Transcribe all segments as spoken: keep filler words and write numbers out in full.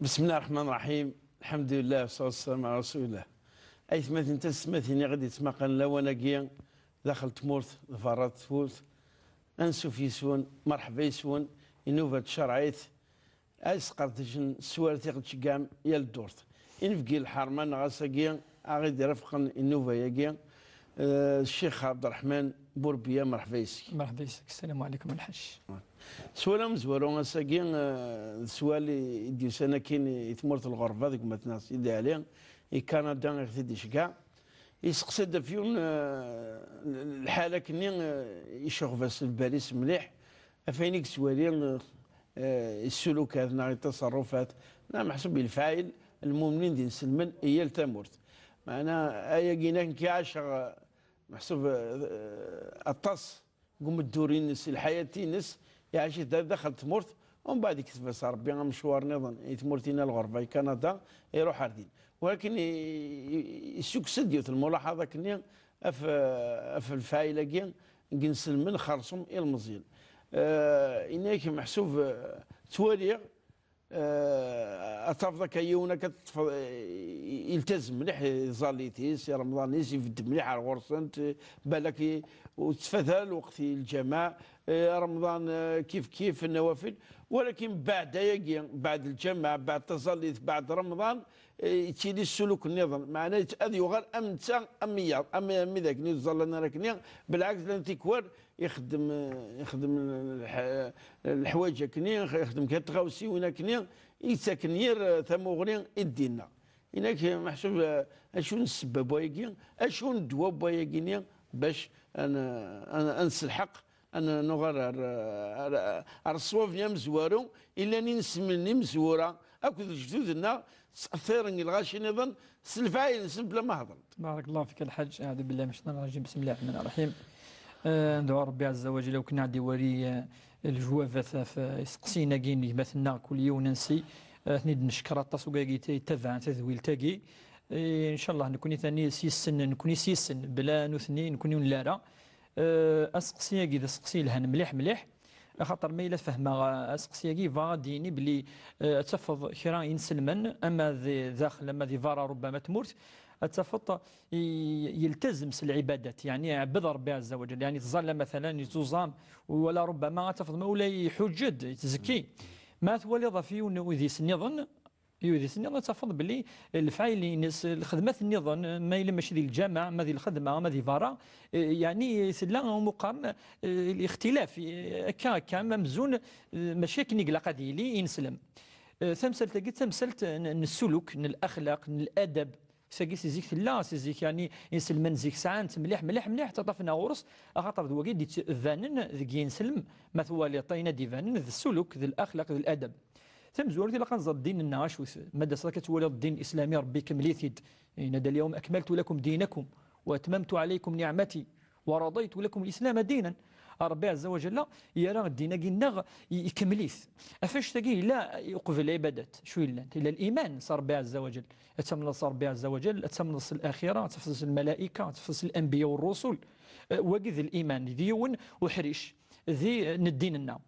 بسم الله الرحمن الرحيم. الحمد لله والصلاة والسلام على رسول الله. Aytmaten, tasetmatin i ɣ-d-yettmaqan lawan-agi daxel tmurt d berra tmurt, ansuf yes-wen, merḥba yes-wen, i nnuba tcerɛit, ad sqerdcen s war tiɣ tceggɛem yal ddurt. Inebgi lḥerma neɣ ass-agi a ɣ-id-irafqen i nnuba-agi, eh, Ccix Ɛebderreḥman Burbiya, merḥba yes-k. Merḥba yes-k, sslam ɛlikum a lḥaǧ. Sswal amezwaru ass-agi, eh, d sswal i, i d-yusan akkin i tmurt n lɣerba deg umatnaɣ Sidi Ɛli, i Kanada i ɣ-t-id-iceggeɛ. Yesteqsa-d ɣef yiwen, eh, lḥal akkenni, eh, iceɣɣeb-as lbal-is mliḥ, ɣef wayen i yettwali, eh, eh, issulukat neɣ itasarrufat, neɣ meḥsub i lefɛayel n lmumnin d inselmen i yal tamurt. Meɛna ayagi nekk i ɛaceɣ, eh, meḥsub, eh, aṭas deg umeddur-ines, i lḥayat-ines, iɛac-it da-, daxel tmurt, umbeɛd ikteb-as Ṛebbi amecwar nniḍen i tmurt-ina lɣerba, i Kanada, iruḥ ar din. Walakin i, i, i, issukkes-d yiwet lmulaḥaḍa akkenni ɣef, ɣef lefɛayel-agi n yinselmen xersum ilmeẓyen. Eh, ini-ak meḥsub, eh, ttwaliɣ, eh, ad tafeḍ akka yiwen akka teṭṭfeḍ, eh, iltazem mliḥ i tẓallit-is, i Remḍan-is, ibedd mliḥ ar ɣur-sent, eh, balak i, ur tettfat ara lweqt i lǧameɛ, eh, Remḍan, eh, kif kif, nnawafil, walakin beɛd ayagi, beɛd lǧameɛ, beɛd taẓallit, beɛd Remḍan, eh, yettili ssuluk nniḍen. Meɛna yett-, ad yuɣal am netta, am wiyaḍ, am, am wid akken ur ttẓallan ara akkenni, belɛaks, llan tikwal, ixeddem, ixeddem lḥ-, leḥwayeǧ akkenni, ixeddem kra n tɣawsiwin akkenni, yettaken yir tamuɣli i ddin-nneɣ. Inak, meḥsub, eh, acu n ssebba n wayagi, acu n ddwa n wayagi-nni, bac ad n-, ad n-, ad nselḥeq, ad n-, nuɣal ar, ar, ar ṣṣwab-nni amezwaru, i llan inselmen imezwura akked lejdud-nneɣ, ttṣeffiren deg lɣaci-nniḍen s lefɛayel-nsen bla ma hedren. Barakallahu fik a lḥaǧ, aɛudu billahi min ccaiṭan rrajim, bismillahi rrahmani rrahim. Eh, ndɛu Ṛebbi ɛezza wa jalla, akken ad d-iwali, eh, lejwabat ɣef, eh, iseqsiyen-agi n gma-tneɣ, kul yiwen ansi, eh, ad ten-id-neckeṛ aṭas, wigad yettabaɛen tadwilt-agi. Eh, incallah, nekni tani s yes-sen, nekni s yes-sen, bla nutni, nekni ur nelli ara. Eh, aseqsi-agi d aseqsi yelhan mliḥ, mliḥ, axaṭer ma yella fehmeɣ, eh, aseqsi-agi, yebɣa ad d-yini belli, eh, ad tafeḍ kra n yinselmen, ama di daxel, ama di berra, rubbama tmurt, ad tafeḍ i-, yeltazem s lɛibadat, yeɛni iɛebbed Ṛebbi ɛezza wa jalla, yeɛni tẓalla, matalan, yettuẓam, wala rubbama ad tafeḍ ma ula iḥuǧǧ-d, yettezki. Ma twaliḍ ɣef yiwen n udis nniḍen, i udis-nni ad tafeḍ belli lefɛayel-ines, lxedmat nniḍen, ma yella mačči di lǧameɛ, ma di lxedma, ma di berra, eh, yeɛni tella, umi qqaren, eh, lixtilaf, eh, akka, akka, am amzun, eh, mačči akken i ilaq ad yili ineslem. Eh, tamsalt-agi d tamsalt n, n ssuluk, n laxlaq, n ladab. Tagi si zik tella, si zik, yeɛni, inselmen zik sɛan-tt mliḥ, mliḥ, mliḥ, ttaṭṭafen ɣur-s, axaṭer d wagi d-yettbanen deg yinselmen, ma twaliḍ ayen ad d-ibanen d ssuluk, d laxlaq, d ladab. Tamezwarut, ilaq ad nẓer ddin-nneɣ acu-t. Ma d-taseḍ akka twaliḍ ddin islami, Ṛebbi ikemmel-it-id. Yenna-d: "اليوم أكملت لكم دينكم وأتممت عليكم نعمتي ورضيت لكم الإسلام دينا." Ṛebbi ɛezza wa jalla yerra ddin-agi-nneɣ, i-, ikemmel-it. Ɣef annect-agi yella uqbel lɛibadat. Acu yellan? Yella liman s Ṛebbi ɛezza wa jalla. Ad tamneḍ s Ṛebbi ɛezza wa jalla, ad tamneḍ s laxira, ad tafeḍ s lmalayka, ad tafeḍ s lanbiya u ṛṛusul. Eh, wagi d liman, d yiwen uḥric, di, n ddin-nneɣ.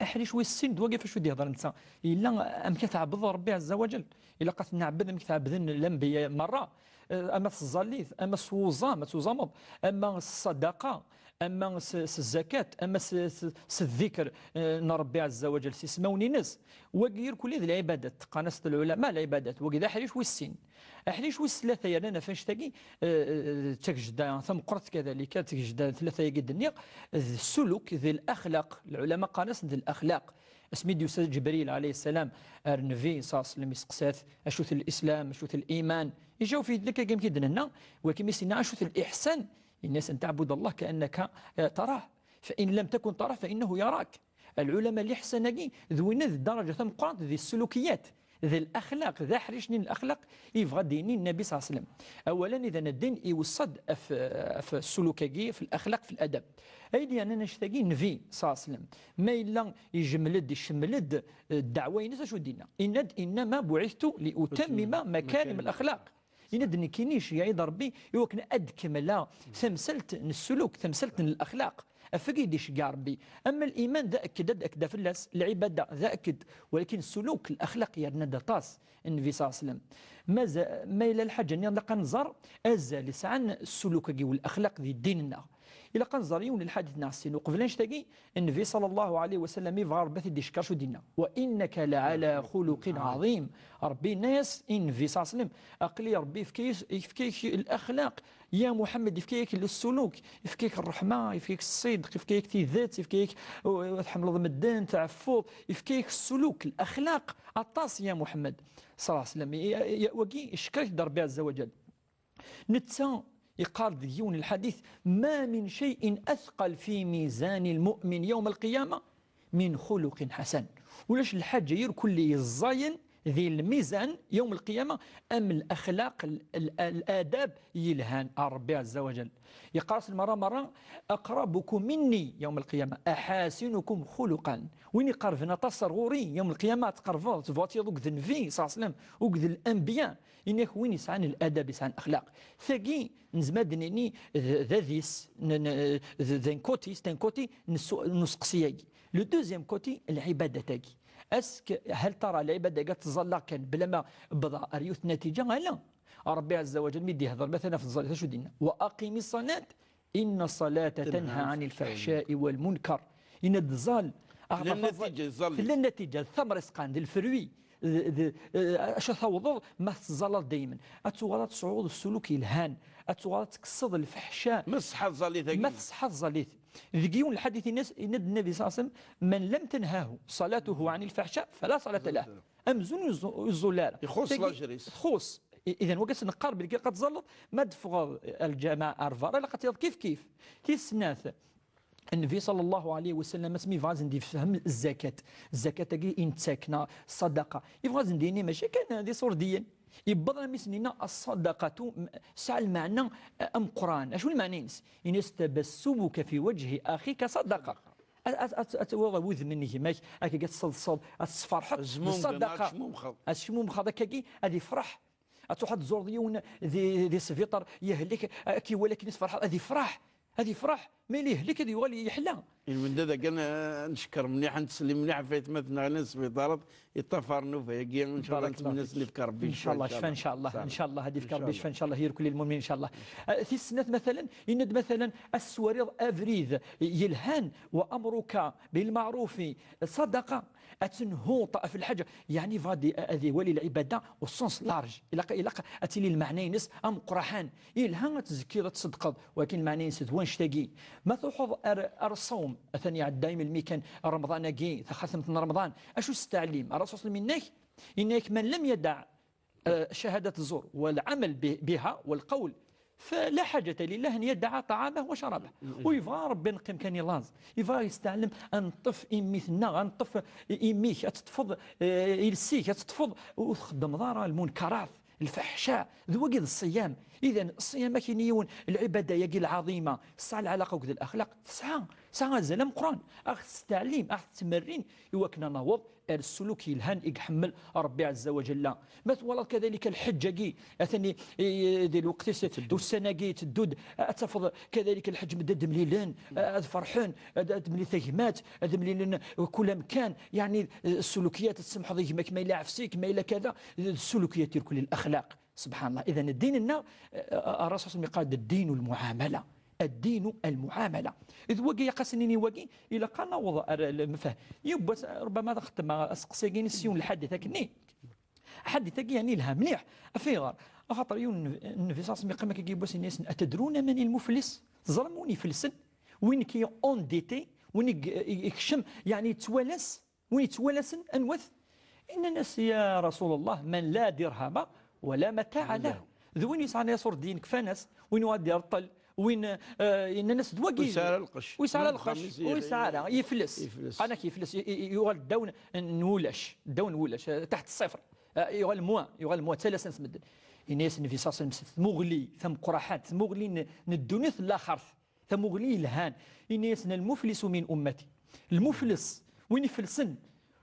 Aḥric wis sin d wagi ɣef acu d-ihder netta. Yella amek ad tɛebdeḍ Ṛebbi ɛezza wa jall. Ilaq ad t-nɛebbed amek tɛebden lanbiya merra. Eh, ama s tẓallit, ama s wuẓam, ad tuẓameḍ, ama s ṣṣadaqa, ama s, s zzakat, ama s, s, s ddikr, eh, n Ṛebbi ɛezza wa jall, s ismawen-ines. Wagi irkelli d lɛibadat, qqaren-as lɛulama lɛibadat. Wagi d aḥric wis sin. Aḥric wis tlata yernan ɣef annect-agi, eh, eh, d tagejda tameqqrant kadalika, d tagejda tlata-agi d-nniɣ, d ssuluk, d laxlaq. Lɛulama qqaren-as d laxlaq. Asmi d-yusa Ǧebril ɛalayhi ssalam ar Nnbi ṣalla Llahu ɛalayhi wa sallam, iseqsa-t: "Acu-t lislam, acu-t liman?" Ijaweb-it-id akka amek i d-nenna, walakin mi s-yenna: "Acu-t liḥsan?" Yenna-as: "أن تعبد الله كأنك، eh, تراه، فإن لم تكن تراه فإنه يراك." Lɛulama, liḥsan-agi d winna d ddaraǧa tameqqrant di ssulukiyat, d laxlaq, d aḥric-nni n laxlaq i yebɣa ad d-yini Nnbi ṣalla Llahu ɛalayhi wa sallam. Awal-a, idan, ddin iweṣṣa-d ɣef, ɣef ssuluk-agi, ɣef laxlaq, ɣef ladab. Ayen yernan annect-agi, Nnbi ṣalla Llahu ɛalayhi wa sallam, ma yella ijemmel-d, icemmel-d, eh, ddeɛwa-ines, acu d-yenna? Yenna-d: "إنما بعثت لأتمم مكارم الأخلاق." Yenna-d: "Nekkini iceyyeɛ-iyi-d Ṛebbi i wakken ad kemmleɣ tamsalt n ssuluk, tamsalt n laxlaq." Af wagi i d-iceggeɛ Ṛebbi. Ama liman d akked, ad d-akked fell-as, lɛibada d akked, walakin ssuluk, laxlaq, yerna-d aṭas Nnbi ṣalla Llahu ɛalayhi wa sallam. Ma za-, ma yella lḥaǧa-nni ilaq ad nẓer azal i sɛan ssuluk-agi u laxlaq di ddin-nneɣ. Ilaq ad nẓer yiwen n lḥadit neɣ sin. Uqbel annect-agi, Nnbi ṣalla Llahu ɛalayhi wa sallam, ibɣa Ṛebbi ad t-id-icekker, acu d-yenna? "Wa innaka la ɛala xuluqin ɛaḍim." Ṛebbi yenna-yas i Nnbi ṣalla Llahu ɛalayhi wa sallam, aql-i Ṛebbi yefka-yas, yefka-yak laxlaq, ya Muḥemmed, yefka-yak ssuluk, yefka-yak ṛṛeḥma, yefka-yak ṣṣidq, yefka-yak tidet, yefka-yak, uh, ad tḥemmleḍ medden, tɛeffuḍ, yefka-yak ssuluk, laxlaq, aṭas, ya Muḥemmed ṣalla Llahu ɛalayhi wa sallam. I, i, i, wagi, icekkeṛ-it-id Ṛebbi ɛazza wa ǧall. Netta iqqar deg yiwen n lḥadit: "Ma min cay'in athqal fi mizani lmu'min yawm al-qiyama min xuluqin ḥasan." Ulac lḥaǧa irkelli yeẓẓayen di lmizan yawm al-qiyama am laxlaq, l-, l-, ladab yelhan ar Ṛebbi ɛazza wa ǧall. Yeqqar-as lmerra merra: "Aqrabukum minni yawm al-qiyama aḥasinukum xuluqan." Win iqerben aṭas ar ɣur-i yawm al-qiyama, ad tqerbeḍ, tebɣa ad tiḍ uged nnbi ṣalla Llahu ɛalayhi wa sallam, uged lanbiya, inek win yesɛan ladab, yesɛan axlaq. Tagi, nezmer ad d-nini d, d adis, n, n, d, d un côté, c'est un côté n usu-, n useqsi-agi. Le deuxième côté, lɛibadat-agi. Est-ce que, hal tara lɛibada-agi ad tẓalla kan, bla ma wwḍeɣ ar yiwet n natija? Ala. Ṛebbi ɛazza wa ǧall mi d-ihder, matalan, ɣef tẓallit, acu d-yenna? "Wa aqimi ṣṣalat, inna ṣṣalata tanha ɛanil faḥca'i wal munkar." Yenna-d ẓẓal. Tella nnatija, ẓẓallit. Tella nnatija, d tamrisqan, d lefrui, d, d, eh, acu tawḍeḍ ma tettẓallaḍ daymen. Ad tuɣaleḍ ad tesɛuḍ ssuluk yelhan, ad tuɣaleḍ ad tekkseḍ lfeḥca. Ma tṣeḥḥa tẓallit-agi. Ma tṣeḥḥa tẓallit. Deg yiwen n lḥadit yenna-s, yenna-d Nnbi ṣalla Llahu ɛalayhi wa sallam: "Man lam tanhahu ṣalatuhu ɛanil faḥca, fala ṣalata lah." Amzun ur yeẓẓ-, ur yeẓẓul ara. Ixuṣṣ lajer-is. Txuṣṣ. I-, idan, wagi ad neqqar belli ilaq ad tẓalleḍ, ma d-teffɣeḍ ar lǧameɛ ar berra, ilaq ad tiḍ kif kif. Tis snat, Nnbi ṣalla Llahu ɛalayhi wa sallam, asmi yebɣa ad sen-d-yefhem zzakat. Zzakat-agi i nettak, neɣ ṣṣadaqa. Yebɣa ad sen-d-yini mačči kan d iṣurdiyen. Yewweḍ armi sen-yenna: "Ṣṣadaqatu", m-, tesɛa lmeɛna, eh, ameqqran. Acu lmeɛna-ines? Yenna-s: "Tabassumuka fi wajhi axika ṣadaqa." Ad, ad, ad, ad tawiḍ wudem n gma-k, akka ad tseḍseḍ, ad tesferḥeḍ. Azmumeg, d ṣṣadaqa. Ad tecmumxeḍ. Ad tecmumxeḍ akkagi, ad yefreḥ. Ad truḥ ad tẓureḍ yiwen di, di sbiṭar, yehlek, ad k-iwali akken i tferḥeḍ, ad yefreḥ. Ad yefreḥ. Ma yella yehlek, ad yuɣal yeḥla. Lmendad-agi, ad, ad ncekker mliḥ, ad nettsellim mliḥ ɣef aytmaten-nneɣ yellan di sbiṭarat, yeṭṭafaren nnuba-agi, ncallah, ad tmenna-sen, ad yefk Ṛebbi ccfa, ncallah. Ncallah, ad yefk Ṛebbi ccfa, ncallah, irkelli lmumin, ncallah. Eh, tis snat, matalan, yenna-d, matalan, ad teswariḍ abrid yelhan, "Wa amruka bil maɛrufi ṣadaqa", ad tenhuḍ ɣef lḥaǧa, yeɛni, yebɣa ad, ad iwali lɛibada au sens large. Ilaq, ilaq ad tili lmeɛna-ines ameqqran. Yelha ad tzekkiḍ, ad tṣeddqeḍ, walakin lmeɛna-ines d wanect-agi. Ma truḥeḍ ar, ar ṣṣawm, atan iɛedda imelmi kan Remḍan-agi, taxatemt n Remḍan, acu s ttɛellim? Ṛṛasul ṣalla Llahu ɛalayhi wa sallam yenna-k, yenna-k: "Man lam yada', eh, cahadat zzur wal amal bi-, biha wal qawl, fala ḥajata lillah an yada'a ṭaɛamahu wa carabah." Ur yebɣa Ṛebbi ad neqqim kan i laẓ. Yebɣa ad yesteɛlem, ad neṭṭef imi-tneɣ, ad neṭṭef imi-k, ad teṭṭfeḍ, eh, iles-ik, ad teṭṭfeḍ, ur txeddmeḍ ara lmunkarat, lfaḥca, d wagi d ṣṣiyam. Idan, ṣṣiyam, ad k-yini yiwen, lɛibada-agi lɛaḍima, tesɛa lɛalaqa akked laxlaq? Tesɛa, tesɛa azal ameqqran. Ad ɣ-testeɛlim, ad ɣ-tettmerrin i wakken ad naweḍ ar ssuluk yelhan i iḥemmel Ṛebbi ɛazza wa ǧalla. Ma twalaḍ kadalika lḥeǧǧ-agi, atan i, i, di lweqt-is, ussan-agi iteddu-d, ad tafeḍ kadalika lḥeǧǧ, medden ad mlilen, ad ferḥen, ad, ad mlil tagmat, ad mlilen kul amkan, yeɛni, ssulukiyat, ad tsemḥeḍ i gma-k ma yella ɛefs-ik, ma yella kada, ssulukiyat irkelli, laxlaq. Subḥan Llah. Idan, ddin-nneɣ, eh, Ṛṛasul ṣalla Llahu ɛalayhi wa sallam yeqqar-d: "Ddinu lmuɛamala." Ddinu lmuɛamala. D wagi, ilaq ad s-nini wagi, ilaq ad naweḍ ar lmefhum. Yiwwas, rubbama ad xedmeɣ aseqsi-agi s yiwen n lḥadit akkenni. Ḥadit-agi, yeɛni, yelha mliḥ. Af ayɣer? Axaṭer yiwen n, Nnbi ṣalla Llahu ɛalayhi wa sallam yeqqim akka yiwwas, yenna-yasen: "Atadruna man il-muflis?" Teẓram win ifelsen? Win ki endetté, win i, i, ikcem, yeɛni, yettwalas, win yettwalasen, anwa-t? Innan-as: "Ya Rasul Llah, man la dirhama wa la mata'a lah." D win yesɛan iṣurdiyen kfan-as, win yuɣal d-ireṭṭel, win, eh, innan-as d wagi. Ur yesɛi ara lqecc. Ur yesɛi ara lqecc. Ur yesɛi ara, yefles. Yefles. Qal-ak yefles, i, i, i, yuɣal ddaw n, n wulac, ddaw n wulac, eh, taḥt ṣṣifr. Eh, yuɣal moins, yuɣal moins, ttalasen-as medden. Yenna-yas Nnbi ṣalla Llahu ɛalayhi wa sallam s tmuɣli tameqqrant, tmuɣli n, n ddunit n laxert. Tamuɣli yelhan. Ini-asen: "Al-muflisu min ummati." Lmuflis, win ifelsen,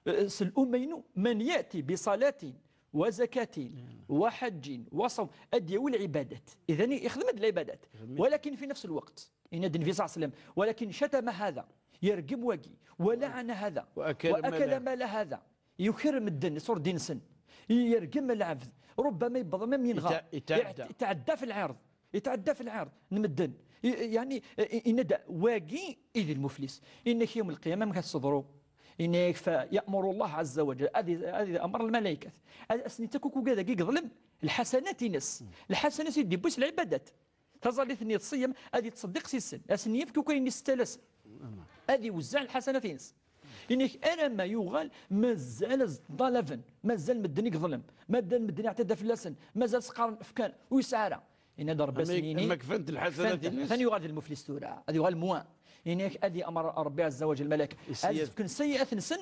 eh, s lumma-inu, "man ya'ti bi salatin وزكاة وحج وصوم، أدي والعبادات. إذن يخدم هاد العبادات، ولكن في نفس الوقت إن النبي صلى الله عليه وسلم: "ولكن شتم هذا"، يرقم واقي، "ولعن هذا"، وأكل مال، "وأكل مال هذا"، يكرم الدن صور دينسن، يرقم العبد، ربما يبض من ينغى، يتع-، يتعدى. يعت-، يتعدى في العرض، يتعدى في العرض نمدن. ي-، يعني، إ-، إ-، إن دا واقي إذ المفلس، إنك يوم القيامة ما كتصدروا. إنك فيأمر الله عز وجل، هذه، هذه أمر الملائكة. هذه أسني تكوكو كذا كي يظلم الحسنات ينس. الحسنات يدي بوس العبادات. تظل اثنين الصيام، هذه تصدق سيسن. أسني يفكو كاين يستلس. هذه وزع الحسنات ينس. إنك أنا ما يغال مازال ظلفن، مازال مدني ظلم، مازال مدني اعتدى في اللسن، مازال سقار أفكار ويسعى. إن هذا ربي أما يك-، سنيني أما كفنت الحسنات كفنت. الناس. ثاني يغاد المفلس تورا، هذا يغاد الموان. إنك أذي أمر ربي عز وجل ملك، يسير. أذي فكن سيئات نسن،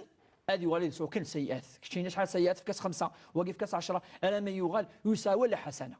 أذي والد سو كن سيئات. كشتيني شحال سيئات فكاس خمسة، وقف كاس عشرة، أنا ما يغال يساوي ولا حسنة.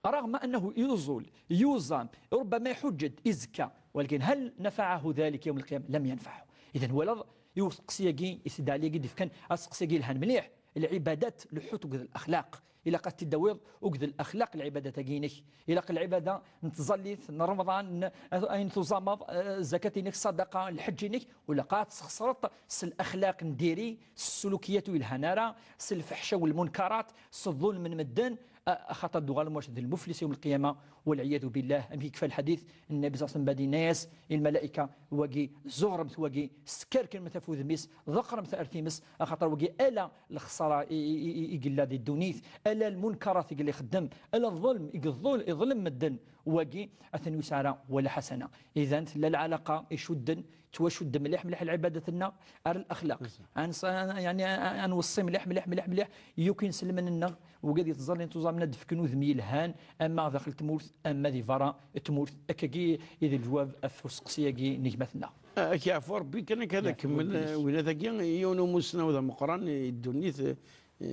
رغم أنه يزول، يوزام، ربما يحجد، يزكى، ولكن هل نفعه ذلك يوم القيامة؟ لم ينفعه. إذن ولا يوسقسي يجي يسد عليه يجي كان أسقسي يجي الهان مليح. العبادات لحوت وقد الأخلاق، إلا قد تدويض وقد الأخلاق العبادات يجينك. إلا قد العبادة نتزليت، ن رمضان، ن-، أين تزامض، آه، زكاة إنك، صدقة، الحج إنك، ولا قد تخسرت س الأخلاق نديري، س السلوكيات والهنارة، س الفحشة والمنكرات، س الظلم من مدن، آه، خاطر دوغال موش ذي المفلس يوم القيامة والعياذ بالله. أم يكفى الحديث، النبي صلى الله عليه وسلم بادي ناس، الملائكة واقي زغرمت، واقي سكركن مثلا في وذميس، ذقرمت أرثيمس، خاطر واقي ألا الخسارة ي-، ي-، ي-، يقلا ذي الدونيث، ألا المنكرات يقلا يخدم، ألا الظلم يقظل، يظلم مدن، واقي أثن يسعى ولا حسنة. إذن لا العلاقة يشدن، توشد مليح مليح العبادة لنا، أر الأخلاق. أنص-، يعني أنوصي مليح مليح مليح مليح، يوكين سلمن النغ، وقد يتظلن تظامنا دفكن وذمي الهان، أما داخل تمورث، أما ذي فرا تمورث، أكاكي إذا الجواب أفوسقسياكي نجمتنا. Ak yeɛfu Ṛebbi kan, akka ad akemmel winat-agi, yiwen umussnaw d ameqqran i ddunit, eh,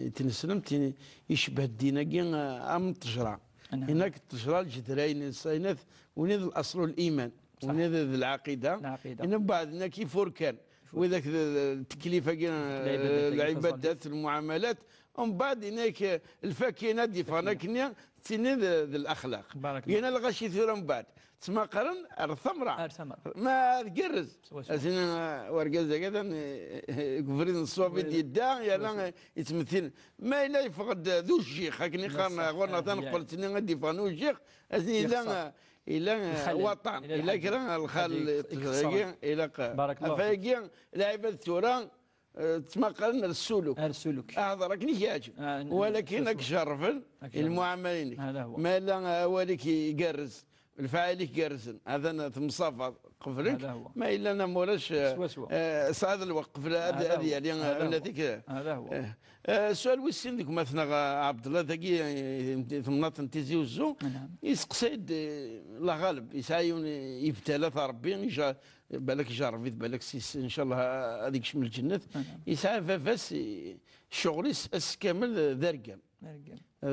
i tneslemt, i-, icebbeḥ ddin-agi, eh, am ṭṭejra. Inak ṭṭejra, lǧedra-ines, inat, win i d laṣlu, liman, win i d lɛaqida. Ina mbeɛd, inak ifurkan, widak d, d teklif-agi, eh, lɛibadat, lmuɛamalat, mbeɛd inak, eh, lfakina d-iffɣen akkenni, tini d, d laxlaq. Yina lɣaci tura mbeɛd ttmaqren ar tamra. Ma tgerrez. Asin, eh, urgaz-agi atan, eh, eh, deg ubrid n ṣṣwab i d-yedda, yerna, eh, yettmettil. Ma yella yeffeɣ-d d ujjix, akken i qqaren ɣur-neɣ taneqqelt-nni ad d-iffɣen ujjix, asin yella, eh, yella, eh, waṭan, yella kra lxal, ilaq, afayagi, lɛibad tura, eh, ttmaqalen ar ssuluk. Ar ssuluk. Ahḍer akken i k-yeɛǧeb. Walakin ad k-jerrben i lmuɛamala-inek. Ma yella awal-ik igerrez, lefɛayel-ik gerrzen, atan temsafaḍ qbel-ik. Ma yella am ulac, eh, eh, tesɛiḍ lweqt qbel ad, ad yali, eh, ulatik, eh, eh, sual wis sin deg umatneɣ, eh, Ɛebdellah, dagi, eh, temnaḍt n Tizi Uzzu, yesteqsay-d, eh, Allah ɣaleb, yesɛa yiwen, eh, ibtala-t Ṛebbi, ija-, balak ijerreb-it, balak s-, ncallah ad ikcem lǧennet. Yesɛa baba-s, i-, ccɣel-is ass kamel d argam. Argam. Eh,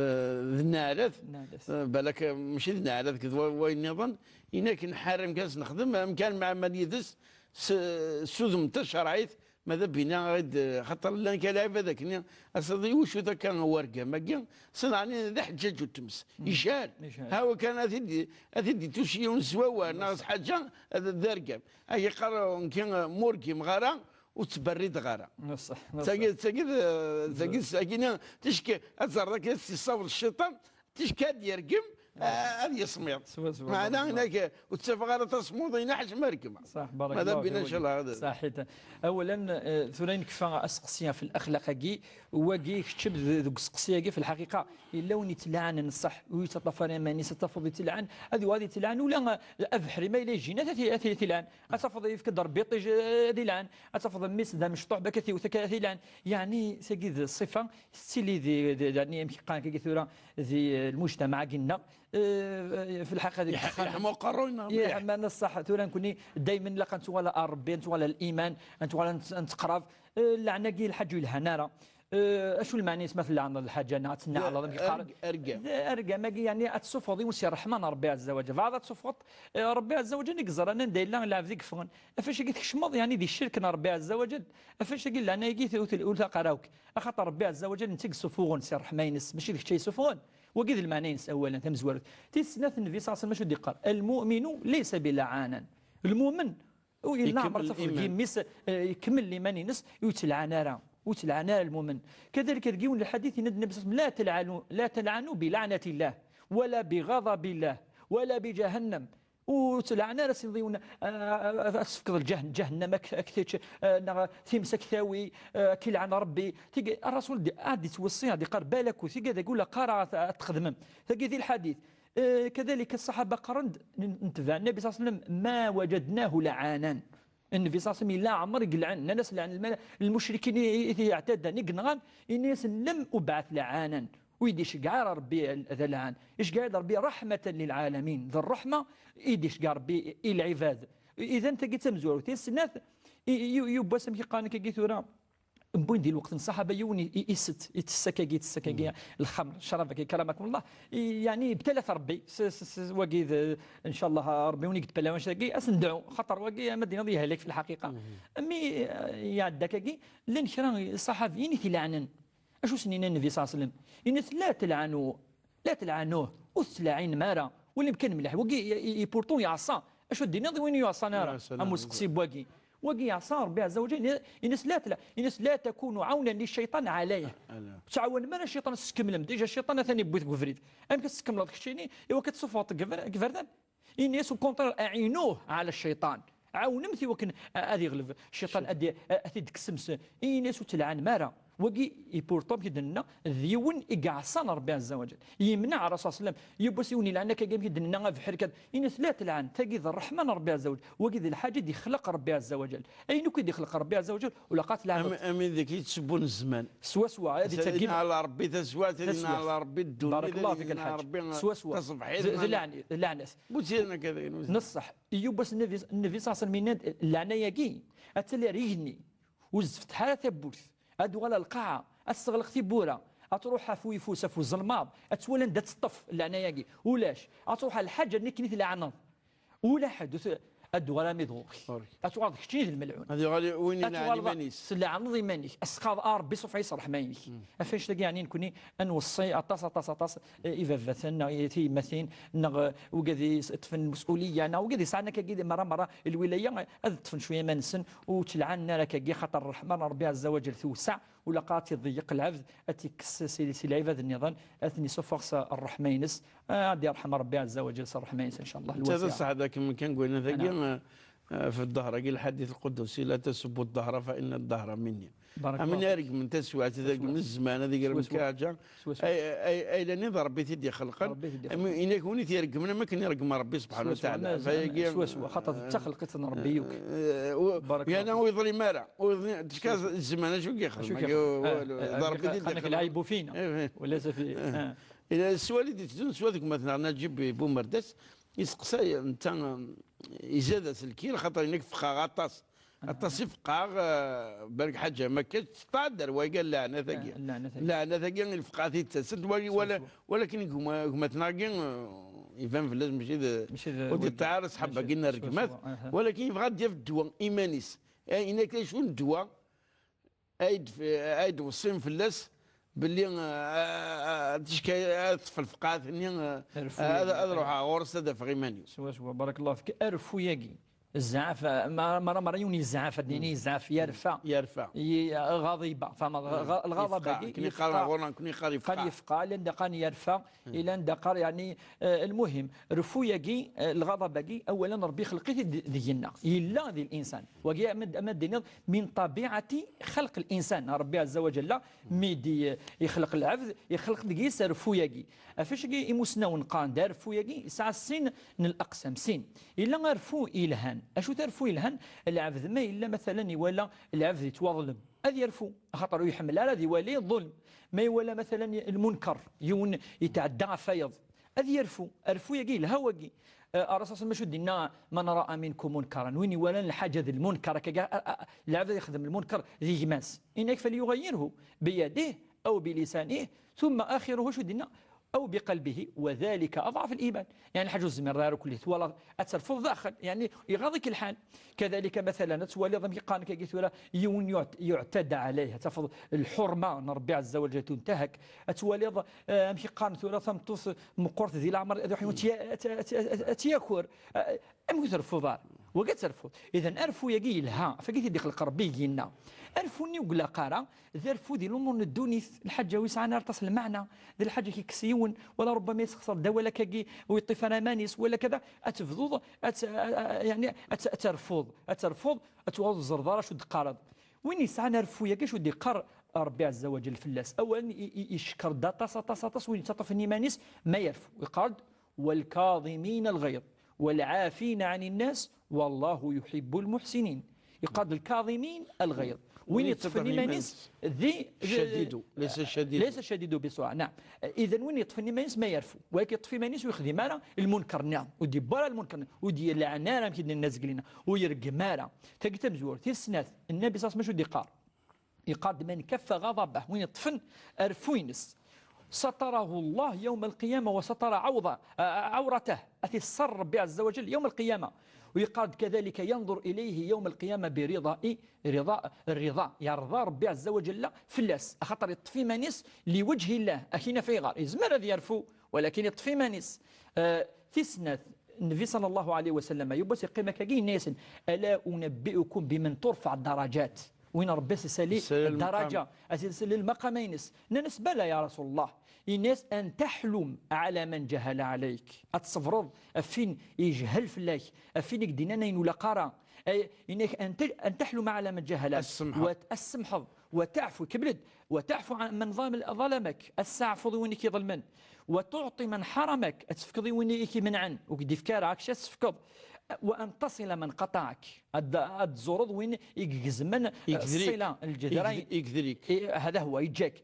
d nneɛlat. Nneɛlat. Eh, balak, eh, mačči d nneɛlat, d wa-, wayen nniḍen. Inak nḥarem kan s-nexdem, amkan mɛamal yid-s, s-, sudem tacerɛit, ma d abina, ɣid, xaṭer llan kan lɛibad akkenni, asaḍ iwucu takka wargam-agi, s-, neɣni d aḥeǧǧaǧ u tmes. Ijal. Ijal. Hawa kan ad t-id-, ad t-id-ituc yiwen s wawal, neɣ s ḥaǧa, ad, d argam. Ad yeqqar, nekki, ma ur gimeɣ ara, ur ttberrideɣ ara. Ṣṣeḥ, ṣṣeḥ. Tagi, tagi, d, tagi, tagi, ticki, ad ẓreḍ akken ad s-yessaweḍ cciṭan, ticki ad yergem, a-, ad yesmiḍ. Swaswa, meɛna barakallah. Inak, ur ttafeɣ ara tasmuḍ-ina ḥaca ma regmeɣ. Ṣṣeḥ, barakallah. Ma d abina, ncallah, ad ṣaḥit. Awalan, eh, tura nekfa aseqsi ɣef laxlaq-agi, wagi keččem d-, deg useqsi-agi, fi lḥaqiqa, yella win yettlaɛanen ṣṣeḥ, ur yettaṭṭaf ara iman-is, ad tafeḍ yettlaɛan, ad yuɣal yettlaɛan, ula, eh, abeḥri ma yella yejjin, ad t-, ad t-, ad t-, ad t-ilɛan. Ad tafeḍ yefk-d Ṛebbi iṭij, eh, ad ilɛan. Ad tafeḍ mmi-s d amecṭuḥ, bak ad t-iwet akka ad t-ilɛan. Yeɛni, tagi d ṣṣifa tettili di, di, yeɛni, amek qqaren akka tura, di, eh, lmujtamaɛ-agi-nneɣ. Eh, fi lḥaqiqa, deg yeḥ-, yeḥma uqerruy-nneɣ mliḥ. Yeḥma ṣṣeḥ. Tura nekni daymen ilaq ad nettuɣal ar Ṛebbi, ad nettuɣal ar liman, ad nettuɣal ad nett-, ad netteqrab. Eh, lɛan-agi lḥaǧa ur yelhan ara. Eh, acu lmeɛna-is ma tleɛneḍ lḥaǧa neɣ ad tenneɛleḍ, amek qqaren? Arg-, argam. D argam-agi, yeɛni ad tessufɣeḍ yiwen si ṛṛeḥma n Ṛebbi Ɛezza wa Ǧel. Bɛaḍ ad tessufɣeḍ, eh, Ṛebbi Ɛezza wa Ǧel i yeẓran anda yella lɛebd i yeffɣen. Ɣef wacu-agi tkecmeḍ, yeɛni, di ccirk n Ṛebbi Ɛezza wa Ǧel? Ɣef wacu-agi leɛnaya-agi ur tul-, ur taqarawk? Axaṭer Ṛebbi Ɛezza wa Ǧel netta i yessuffuɣen si ṛṛeḥma-ines, mačči d kečč ay yessuffuɣen. Wagi d lmeɛna-ines, awalen, tamezwarut. Tis snat, Nnbi ṣalla Llahu ɛalayhi wa sallam acu d-yeqqar? "Al-mu'minu laysa bi lɛanan." Lmumen, ur yella ɛmer tafeḍ deg yimi-s, eh, ikemmel liman-ines, ur yettlɛan ara. Ur yettlɛan ara lmumen. Kadalik, deg yiwen n lḥadit, yenna-d Nnbi ṣalla Llahu ɛalayhi wa sallam, "La talɛanu, la talɛanu bi laɛnatillah, wala bi ɣadabillah, wala bi ǧahannam." Ur ttlɛan ara sin yiwen, ah, ah, ad tefkeḍ lǧah-, ǧahennam, ak-, ak tečč, ah, neɣ times ak tawi, ah, ak ilɛan Rebbi. Tigi, Ṛṛasul di-, ad d-ittweṣṣi, ad d-iqqar balak, u tigi ad agul aqara ad, ad txedmem. Tagi di lḥadit. Eh, kadalik, ṣṣaḥaba qqaren-d, n-, netbeɛ Nnbi ṣalla Llahu ɛalayhi wa sallam, "Ma wajadnahu lɛanan." Nnbi ṣalla Llahu ɛalayhi wa sallam yella ɛmer i yelɛan, nnan-as lɛan lmal-, lmucrikin i, i, i t-iɛtaddan, i yenɣan, ini-as, "Lam ubɛat lɛanan." Ur yi-d-iceggeɛ ara Rebbi ad alɛan. Iceggeɛ-d Rebbi rahmatan lil ɛalamin. D ṛṛeḥma i d-iceggeɛ Rebbi i lɛibad. Idan tagi d tamezwarut. Tis snat, i, i, yiwwas amek i qqaren akkagi tura, wwin di lweqt n ṣṣaḥaba yiwen i, i, isett, itess akkagi, itess akkagi, lxemr, ccrab akkagi, karamakumullah. I, yeɛni, ibtala-t Rebbi, s, s, s, wagi d, ncallah, Rebbi win i yetbala wanect-agi, ad s-nedɛu, xaṭer wagi, ama d-tiniḍ, yehlek fi lḥaqiqa. Mi, eh, iɛedda akkagi, llan kra ṣṣaḥabiyin i t-ileɛnen. Acu sen-yenna Nnbi ṣalla Llahu ɛalayhi wa sallam? Yenna-t, "La telɛanu, la telɛanuh, ur tettlaɛinem ara." Wali amkan mliḥ. Wagi, i, i, i, pourtant yeɛṣa. Acu d-tiniḍ i win ur yeɛṣan ara? Am usteqsi n wagi. Wagi yeɛṣa Rebbi Ɛezza wa Ǧel, yenna-s, "La tla-, yenna-s, la takunu ɛawnan li cciṭan ɛalayh." Ur tɛawanem ara cciṭan, ad s-tkemmlem. Déjà cciṭan atan yewwi-t deg ubrid. Amek ad s-tkemmleḍ keččini? Iwakken ad tessufɣeḍ deg iber-, deg iberdan. Ini-as, au contraire, aɛinuh ɛala cciṭan. Ɛawnem-t i wakken, a-, ad iɣleb cciṭan, ad i-, a-, ad t-id-tekksem s-, ini-as ur tleɛnem ara. Wagi, i pourtant, amek i d-nenna, d yiwen i yeɛṣan Rebbi Ɛezza wa Ǧel. Yemneɛ Ṛṛasul ṣalla Llahu ɛalayhi wa sallam, yiwwas yiwen ilɛan akka, amek i d-nenna, abeḥri kan. Ini-as la telɛan, tagi d ṛṛeḥma n Ṛebbi Ɛezza wa Ǧel. Wagi d lḥaǧa i d-ixleq Rebbi Ɛezza wa Ǧel. Ayen akk i d-ixleq Rebbi Ɛezza wa Ǧel, ur ilaq ad tleɛneḍ. Am, am ideg i yettsubbun zzman. Swaswa, ad ittagi. Ad yenɛel Ṛebbi taswiɛt, ad yenɛel Ṛebbi ddunit, ad yenɛel Ṛebbi. Swaswa. Taṣebḥit. D, d lɛen-, d lɛenat. Bu tirna akka dayen, u neṣṣeḥ. Yiwwas Nnbi, Nnbi ṣalla Llahu ɛalayhi wa sallam yenna-d, lɛenaya-agi ad tali ar igenni, ur s-tfetteḥ ara tawwurt, ad tuɣal ar lqaɛa, ad tesseɣleq tiwwura, ad truḥ ɣef uyeffus, ɣef uzelmaḍ, ad twali anda ad teṭṭef lɛenaya-agi. Ulac, ad truḥ ar lḥaǧa-nni akken i tleɛneḍ. Ula ḥedd, ur t-, ad d-tuɣal armi d ɣur-k. Ad tuɣaleḍ d keččini d lmelɛun. Ad yuɣal win ad ileɛnen tuɣaleḍ iman-is. Tleɛneḍ iman-ik. Asqaḍ, a Ṛebbi, ṣufeḥ-iyi s ṛṛeḥma-inek. Ɣef annect-agi, yeɛni, nekni ad nweṣṣi aṭas, aṭas, aṭas, eh, ibabaten neɣ i tiyemmatin, neɣ, eh, wigad i s-, ṭṭfen lmus'uliyya, neɣ wigad yesɛan akkagi di merra, merra lwilaya, eh, ad ṭṭfen cwiya iman-nsen, ur ttleɛnen ara akkagi, xaṭer ṛṛeḥma n Ṛebbi Ɛezza wa Ǧel tewseɛ, ur ilaq ad t-iḍeyyeq lɛebd, ad t-ikkes si, si lɛibad nniḍen, ad ten-isuffeɣ s ṛṛeḥma-ines, eh, ad d-irḥem Ṛebbi Ɛezza wa Ǧel s ṛṛeḥma-ines, ncallah. Netta d ṣṣeḥ, d akken kan gwen tagi, eh, eh, fi ḍḍher-agi, lḥadit lqudusi, "La tasubbu ḍḍahra fa inna ḍḍahra minni." Amin ara regmen taswiɛt, ad regmen zzman, ad igrem kaɛǧa. Ay, ay, ay, lani d Ṛebbi i t-id-ixelqen. Am, inek win i t-iregmen, am akken iregmen Ṛebbi subḥanahu wa taɛala. Swaswa, xaṭer d taxelqit n Ṛebbi yakk. Eh, u-, yerna ur yeḍlim ara. Ur yeḍlim, tecka zzman, acu i yexdem? Acu i yexdem? D Ṛebbi i t-id-ixelqen. Lɛib fina. Wala safi. Ila sswal i d-itteddun, sswal deg umatneɣ Naǧib Bumerdas, iseqsay, netta, um, izad-as lkil, xaṭer inek fqaɣ aṭas. Aṭas i fqaɣ, eh, barek ḥaǧa, ma kkač, teṭṭaɛd ar wayga n leɛnat-agi. Eh, leɛnat-agi. Leɛnat-agi, lfeqɛat i d-ttasent, wagi, wala, swaswa, walakin gma-, gma-tneɣ-agi, eh, iban fell-as mačči d, mačči d, ur d-iṭṭaɛ ara ṣṣḥab-agi n rregmat, swaswa, aha, walakin yebɣa ad d-yaf ddwa iman-is. Eh, inek acu n ddwa ay d-, ay d-weṣṣin fell-as belli, eh, eh, eh, ticka ad teṭṭef lfeqɛat-nni, eh, ad, ad ruḥeɣ ɣur-s ad afeɣ iman-iw. Swaswa, barakallahu fik. Arfu-yagi. Zzɛaf, ma, ma, ma, ma yiwen yezɛaf, ad nini yezɛaf, yerfa. Yerfa. Ɣaḍiba, fehmeḍ, lɣaḍab-agi, yefqa, yefqa. Akken iqqar ɣur-neɣ, nekkni neqqar yefqa. Qan yefqa, llan da qqaren yerfa, llan da qqaren, yeɛni, eh, lmuhim, reffu-yagi, eh, lɣaḍab-agi, awalen Ṛebbi ixleq-it-id deg-nneɣ. Yella di linsan. Wagi, ama d-, ama d-tiniḍ, min ṭabiɛati xalq linsan. Ṛebbi ɛezza wa ǧalla, mi d-, ixleq lɛebd, ixleq deg-s reffu-yagi. Ɣef wacu-agi imusnawen qqaren-d arfu-yagi yesɛa sin n laqsam, sin. Yella arfu yelhan. Acu-t arfu yelhan? Lɛebd ma yella, matalan, iwala lɛebd yettwaḍlem, ad yerfu, axaṭer ur iḥemmel ara ad iwali ḍulm. Ma iwala, matalan, lmunker, yiwen yetɛedda ɣef wayeḍ, Ad yerfu. Rfu-yagi yelha wagi. Eh, Ṛṛasul s-, macu d-inna: "من رأى منكم منكرا", win iwalan lḥaǧa d lmunkar, akka, a, a, lɛebd ad yexdem lmunkar di gma-s, yenna-k: "فليغيره بيده أو بلسانه ثم آخره", acu d-inna? "أو بقلبه وذلك أضعف الإيمان". Yeɛni lḥaǧa ur tezmireḍ ara kulli twalaḍ, ad terfuḍ daxel, yeɛni iɣaḍ-ik lḥal. Kadalika, matalan, ad twaliḍ amek i qqaren kagi tura, yiwen yuɛt-, يعتدى عليه, ad tafeḍ lḥurma n Ṛebbi ɛezza wa jal tuntahak, ad twaliḍ, eh, amek i qqaren tura, tameṭṭut meqqret di leɛmer, ad iruḥ yiwen ad tt-ya-, ad tt-, ad tt-, ad tt-yaker. Eh, amek ur terfuḍ ara? Wagi ad terfuḍ. Idan, arfu-yagi yelha, ɣef wagi i t-id-ixleq Ṛebbi, i yenna. Arfu-nni ur ilaq ara d arfu di lumuṛ n ddunit, lḥaǧa ur yesɛan ara aṭas n lmeɛna, d lḥaǧa i k-yekkes yiwen, wala rubbama yessexṣer-d awal akkagi, ur yeṭṭif ara iman-is, wala kada, ad tebduḍ, ad t-, a-, a-, yeɛni, ad t-, ad terfuḍ, ad terfuḍ, ad tuɣaleḍ ur teẓreḍ ara acu d-teqqareḍ. Win yesɛan arfu-yagi, acu d-iqqar Ṛebbi ɛezza wa jal fell-as? Awalen, i, i, icekkeṛ-d aṭas, aṭas, aṭas win yettaṭṭafen iman-is ma yerfu. Iqqar-d: "والكاظمين الغيظ والعافين عن الناس والله يحب المحسنين". Iqqar-d: "الكاظمين الغيظ". Win yeṭṭfen iman-is di, di, ليس شديد، ليس شديد. ليس شديد بسرعة، نعم. Idan, win yeṭṭfen iman-is ma yerfu. Walakin yeṭṭef iman-is ur yexdim ara lmunkar-nni, ur d-yewwi ara lmunkar-nni, ur d-yelɛan ara, amek i d-nenna zgelina, ur yergem ara. Tagi tamezwarut. Tis snat, Nnabi s-, acu d-iqqar? Iqqar-d: "من كف غضبه", win yeṭṭfen arfu-ines, "ستره الله يوم القيامة وستر عوض-، a-, عورته", ad t-iṣer Ṛebbi ɛezza wa jal yawm lqiyama. U yeqqar-d: "كذلك ينظر إليه يوم القيامة برضاء، رضاء، الرضا", yerḍa Ṛebbi ɛezza wa jal fell-as, axaṭer yeṭṭef iman-is لوجه الله. Akin af ayɣer? Yezmer ad yerfu, walakin yeṭṭef iman-is. Eh, tis snat, Nnbi ṣalla Llahu ɛalayhi wa sallam, yiwwas yeqqim akkagi, yenna-yasen: "ألا أنبئكم بمن ترفع الدرجات؟" Win Ṛebbi as-isali ddaraǧa, as-isali lmaqam-ines. Nnan-as: "بلى يا رسول الله." Yenna-yas: "أن تحلم على من جهل عليك." Ad tṣebreḍ ɣef win yejhel fell-ak, ɣef win i k-d-yennan ayen ur ilaq ara. Ay, yenna-k: "أن ت-، أن تحلم على من جهل عليك." Ad tsemḥeḍ. Wa t-, ad tsemḥeḍ. وتعفو, kemmel-d, وتعفو عن من ظلم-، ظلمك, ad tsaɛfuḍ i win i k-iḍelmen. وتعطي من حرمك, ad tefkeḍ i win i k-imenɛen, ur k-d-ifki ara, akk ad s-tefkeḍ. وأن تصل من قطعك, ad, ad tzureḍ win i igezmen, eh, ṣṣila, lǧedra. Igdel-ik. Eh, هذا هو, yeǧǧa-k.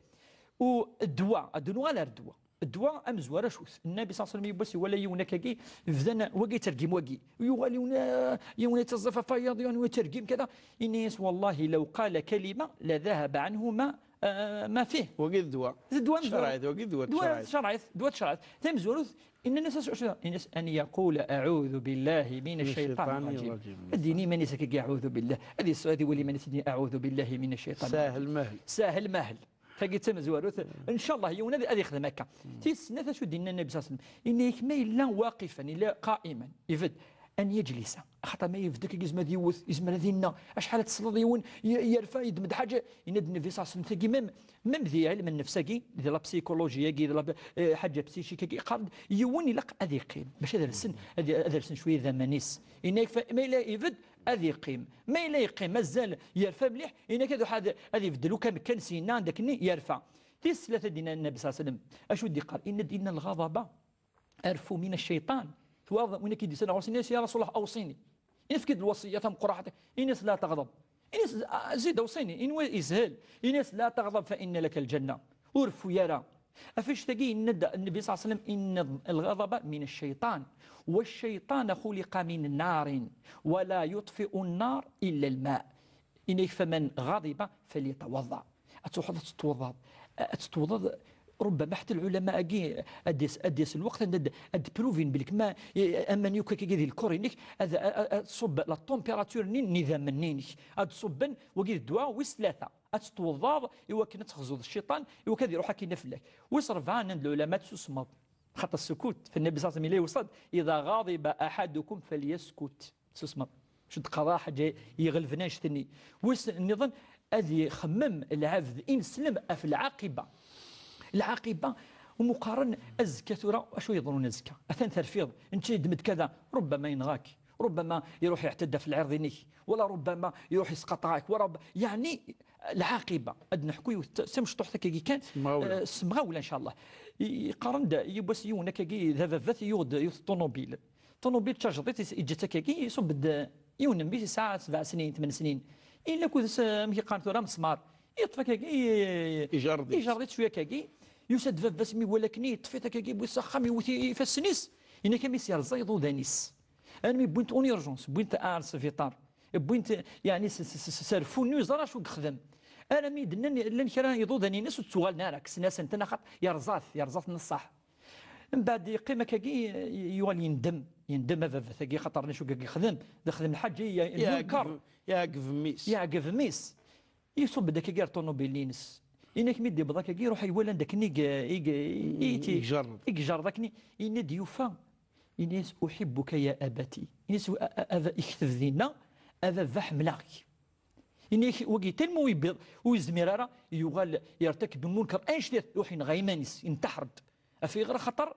U ddwa, ad nuɣal ar ddwa. Ddwa amezwaru acu-t? Nnabi ṣalla Llahu ɛalayhi wa sallam yiwwas iwala yiwen akkagi, bdan wagi yettergim wagi. Yuɣal yiwen, eh, yiwen yetteẓẓif ɣef wayeḍ, yiwen yettergim kada. Yenna-yas: "والله لو قال كلمة لذهب عنه ما، eh, ما فيه." Wagi d ddwa. D ddwa amezwaru. Tcerɛit, wagi d ddwa. Ddwa tcerɛit. Tcerɛit, ddwa tcerɛit. Tamezwarut, yenna-yas acu, acu? Yenna-yas: "أن يقول أعوذ بالله من الشيطان الرجيم." Ad d-yini iman-is akkagi: "أعوذ بالله." Ad is-, ad iwali iman-is, ad d-yini: "أعوذ بالله من الشيطان الرجيم." Sahel mahel. Sahel mahel. Tagi d tamezwarut. Ncallah, yiwen ad, ad ixdem akka. Tis snat, acu d-yenna Nnabi ṣalla Llahu ɛalayhi wa sallam? Yenna-yak: "ما إلا واقفا، إلا قائما، ibedd, أن يجلس." Axaṭer ma ibedd akka, yezmer ad yewwet, yezmer ad yenna. Acḥal ad tesleḍ yiwen, y-, yerfa, yeddem-d ḥaǧa. Yenna-d Nnabi ṣalla Llahu ɛalayhi wa sallam, tagi, même, même di ɛilm nnefs-agi, di la psychologie-agi, di la, eh, ḥaǧa psychique-agi, yeqqar-d yiwen ilaq ad yeqqim, bac ad rsen, ad, ad rsen cwiya idammen-is. Yenna-yak: "Fa-, ma yella ibedd, ad yeqqim. Ma yella yeqqim, mazal yerfa mliḥ, yenna-k ad iruḥ ad, ad ibeddel akk amekkan, syenna, anda akken yerfa." Tis tlata d-yenna Nnabi ṣalla Llahu ɛalayhi wa sallam. Acu d-iqqar? Yenna-d: "إن الغضب أرفو من الشيطان". Twaḍ win akka i d-yusan ɣur-s, yenna-yas: "يا رسول الله، أوصني." Yenna-yas: "Efk-d lweṣṣiyya tameqqrant." Yenna-yas: "لا تغضب." Yenna-yas: "Ah, zid, أوصني." Yenna-yas: "Izhel." Yenna-yas: "لا تغضب فإن لك الجنة." Ur reffu ara. Ɣef wannect-agi yenna-d Nnbi ṣalla Llahu ɛalayhi wa sallam: "إن الغضب من الشيطان، والشيطان خلق من نار، ولا يطفئ النار إلا الماء." Yenna-yak: "فمن غضب فليتوضأ." Ad truḥeḍ ad tettweḍḍaḍ. Ad tettweḍḍaḍ, rubbama ḥetta lɛulama-agi ad d-yas, ad d-yas lweqt anda ad, ad d-pruvin belli ma, eh, aman yakk akkagi di lkor-inek, ad, ad, ad, ad tṣubb la température-nni n idammen-inek. Ad ṣubben, wagi d ddwa wis tlata. Ad tettweḍḍaḍ i wakken ad texzuḍ cciṭan, i wakken ad iruḥ akkin fell-ak. Wis rebɛa, nnan-d lɛulama, ad tsusmeḍ. Xaṭer ssukut, fa Nnabi ṣalla Llahu ɛalayhi wa sallam yenna-d: "إذا غضب أحدكم فليسكت." Susmeḍ. Acu d-qqareɣ, ḥaǧa iɣelben annect-nni. Wis nniḍen, ad ixemmem lɛebd ineslem ɣef lɛaqiba. Lɛaqiba, umi qqaren azekka tura, acu yeḍrun azekka? Atan terfiḍ, nečči yeddem-d kada, rubbama yenɣa-k, rubbama iruḥ iɛtedda ɣef lɛirḍ-inek, wala rubbama iruḥ yesqaṭeɛ-ak, wala rubb-, yeɛni lɛaqiba. Ad neḥku yiwet tamecṭuḥt akkagi kan, s temɣawla, eh, s temɣawla, ncallah. I-, qqaren-d yiwwas yiwen akkagi d ababat, yuɣ-d yiwet ṭunubil. Ṭunubil d tajdiṭ, is-, iǧǧa-tt akkagi, iṣubb-d yiwen n mmi-s yesɛa sebɛ snin, tmen snin. Yella akked-s, amek i qqaren tura, amesmar. Yeṭṭef akkagi, ijerred-itt. Ijerred-itt cwiya akkagi. Yusa-d baba-s mi iwala akken yeṭṭef-it akkagi, yewwi-t s axxam, yewwet i- ifassen-is. Yenna-k a mmi-s yerẓa iḍudan-is. Armi wwin-t en urgence, wwin-t ar sbiṭar. Wwin-t, yeɛni, s- s- s- s- s rfun, ur yeẓri acu yexdem. Armi d-nnan llan kra iḍudan-ines ur ttuɣalen ara, kksen-asen-ten axaṭer yerẓa-t, yerẓa-t neṣṣaḥ. Mbeɛd yeqqim akkagi, yuɣal yendem, yendem a baba-tagi, xaṭer acu akkagi yexdem, d xdem lḥaǧa i- i- Yeɛgeb, yeɛgeb mmi-s. Yeɛgeb mmi-s. Iṣubb-d akkagi ar ṭunubil-ines. Ini-ak mi d-iwweḍ akkagi, iruḥ iwala anda akken i g- i g- i- i- Ijerred. I ijerred akken, ini-d yufa. Ini-as uḥibbuka ya abati. Ini-as a- a- a- ikteb dinna, a baba ḥemmleɣ-k. Ini-ak wagi tellement ur yebbiḍ, ur yezmir ara, yuɣal yertakeb lmunkar anect-a, iruḥ yenɣa iman-is, intaḥer-d. Ɣef ayɣer? Axaṭer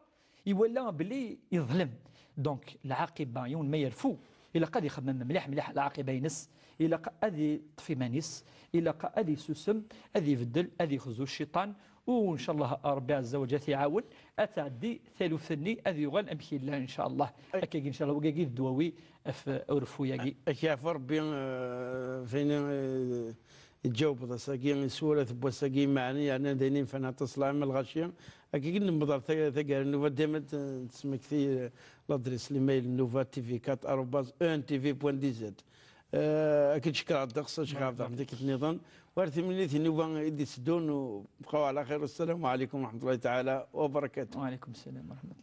iwala belli yeḍlem. Donc lɛaqiba, yiwen ma yerfu, ilaq ad ixemmem mliḥ mliḥ lɛaqiba-ines, ilaq ad iṭṭef iman-is, ilaq ad isusem, ad ibeddel, ad ixzu cciṭan, u ncallah Rebbi ɛezza wa jal ad t-iɛawen, ad tɛeddi taluft-nni, ad yuɣal amek yella ncallah. Akkagi ncallah, wagagi d ddwawi ɣef urfu-yagi. Ad k-yeɛfu Rebbi, eh, fini, eh, Tjawbeḍ ass-agi i sswalat n wass-agi imeɛnen, yerna d ayen yenfan aṭas, lɛamal lɣaci. Akka i nemmḍer tag-, taggara n nnuba, dima t-, tesmekti, eh, l'adresse l'email nnuba T V quatre arobase E N T V point D Z. Eh, ad k-id-cekkreɣ ddeqs, a Ccix Ɛebd Ṛṛeḥman, tikkelt nniḍen. War timlilit n nnuba i d-itteddun, u bqaw ɛla xir. Wassalamu ɛalaykum wa raḥmatullahi taɛala wa barakatuh. Wa ɛalaykum sslam wa raḥmatullahi.